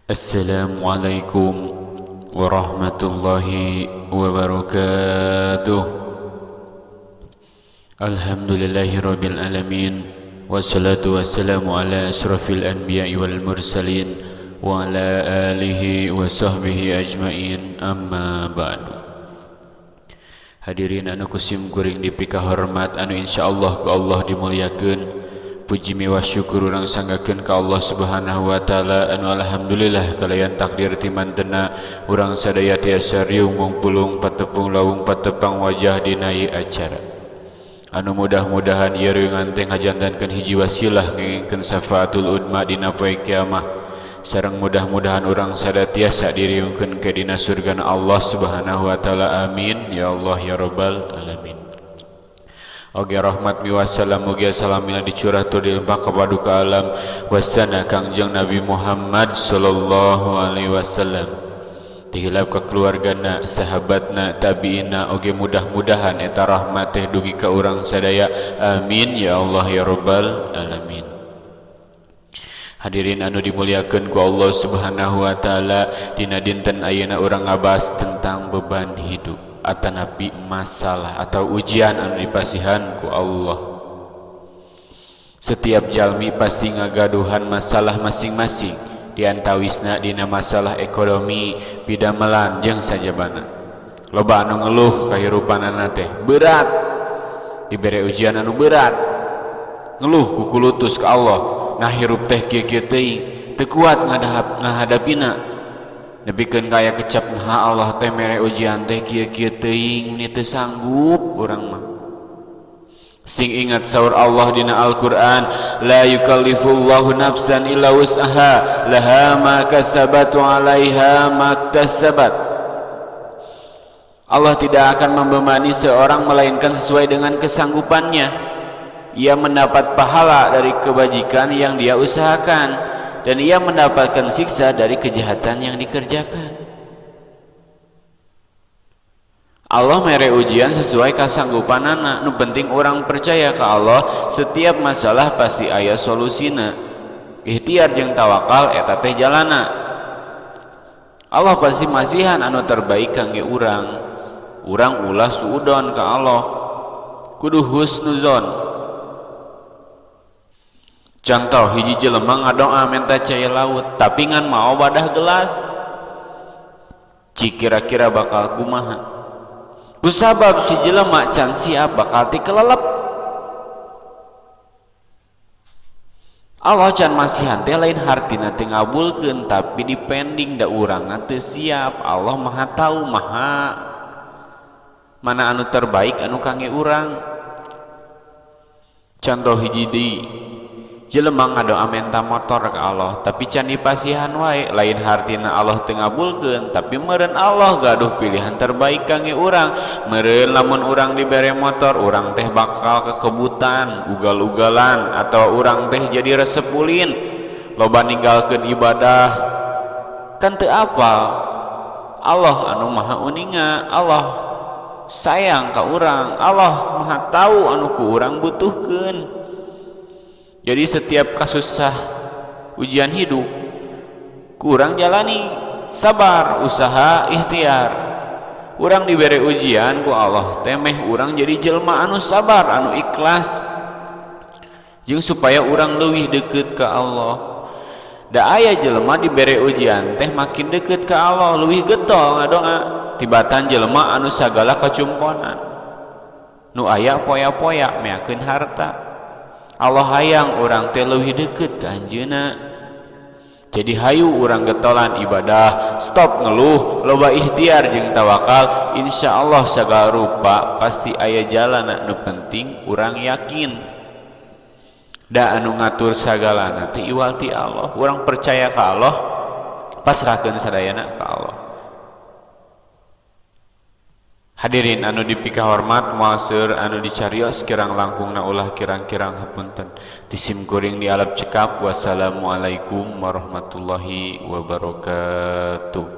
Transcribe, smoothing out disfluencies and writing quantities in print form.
Assalamualaikum warahmatullahi wabarakatuh. Alhamdulillahirabbil alamin, wassalatu wassalamu ala asrafil anbiya'i wal mursalin wa ala alihi wa sahbihi ajmain, amma ba'du. Hadirin anu kusim kuring dipikahormat, anu insyaallah ku Allah dimuliakeun. Puji miwah syukur urang sanggakeun ka Allah Subhanahu wa taala, anu alhamdulillah kalayan takdir ti mantena urang sadaya tiasa riung mungpulung patepung lawung patepang wajah dina ieu acara. Anu mudah-mudahan ieu riungan teh ngajantankeun hiji wasilah ngengingkeun syafaatul udma dina poe kiamah. Sareng mudah-mudahan urang sadaya tiasa diriungkeun ke dina surgana Allah Subhanahu wa taala. Amin ya Allah ya rabbal alamin. Oge rahmat miwassalam mugia salamina dicurah tur dilimpah ka paduka alam wasana Kangjeng Nabi Muhammad sallallahu alaihi wasallam, tihilap ka keluargana, sahabatna, tabiina. Oge mudah-mudahan eta rahmat teh dugi ka urang sadaya. Amin ya Allah ya rabbal alamin. Hadirin anu dimuliakeun ku Allah Subhanahu wa taala, dina dinten ayeuna urang ngabahas tentang beban hidup atanapi masalah atau ujian anu dipasihan ku Allah. Setiap jalmi pasti ngagaduhan masalah masing-masing, diantawisna dina masalah ekonomi, pidamelan, jeung sajabana. Loba anu ngeluh kahirupanana teh berat, dibere ujian anu berat, ngeluh kukulutus ka Allah, nah hirup teh kieu-kieu teuing, teu kuat ngahadapina, nepikeun kaya kecap, nah Allah teh mere ujian teh kieu-kieu teuing, ni teu sanggup urang mah. Sing ingat saur Allah dina Al-Qur'an, la yukallifullahu nafsan illa wus'aha, laha ma kasabat wa 'alaiha ma iktasabat. Allah tidak akan membebani seorang melainkan sesuai dengan kesanggupannya. Ia mendapat pahala dari kebajikan yang dia usahakan dan ia mendapatkan siksa dari kejahatan yang dikerjakan. Allah mere ujian sesuai kasanggupanana. Nu penting urang percaya ke Allah, setiap masalah pasti aya solusina. Ikhtiar jeung tawakal eta teh jalana. Allah pasti masihan anu terbaik kangge urang. Urang ulah suudon ka Allah, kudu husnuzon. Contoh, hiji jelema ngadoa minta cai laut tapi ngan mau wadah gelas. Cik, kira-kira bakal kumaha? Kusabab si jelema can siap, bakal tikelelep. Allah can masihan teh lain hartina teu ngabulkeun, tapi dipending da urangna teu siap. Allah Maha tahu, maha mana anu terbaik anu kangge urang. Contoh hiji deui, jelema ngadoa menta motor ke Allah tapi can dipasihan wae. Lain hartina Allah teu ngabulkeun, tapi meureun Allah gaduh pilihan terbaik kangge urang. Meureun lamun urang dibere motor, urang teh bakal kekebutan, ugal-ugalan, atau urang teh jadi resep ulin, loba ninggalkeun ibadah. Kan teu apal, Allah anu maha uninga. Allah sayang ka urang, Allah maha tahu anu ku urang butuhkeun. Jadi setiap kasusah ujian hidup kurang jalani, sabar, usaha, ikhtiar. Urang diberi ujian ku Allah temeh urang jadi jelma anu sabar, anu ikhlas, jeung supaya urang leuwih deket ke Allah. Da aya jelema diberi ujian teh makin deket ke Allah, leuwih getol ngadoa, tibatan jelema anu sagala kacumponan, nu aya poya-poya meakeun harta. Allah hayang urang teh leuwih deket ka anjeunna. Jadi hayu urang getolan ibadah, stop ngeluh, loba ikhtiar jeung tawakal, insyaallah sagala rupa pasti aya jalan. Nu penting urang yakin da anu ngatur sagalana teh iwal ti Allah. Urang percaya ka Allah, pasrahkeun sadayana ka Allah. Hadirin anu dipikahormat, moal seueur anu dicarios, kirang langkungna ulah kirang-kirang hapunten. Ti sim kuring dialap cekap. Wassalamualaikum warahmatullahi wabarakatuh.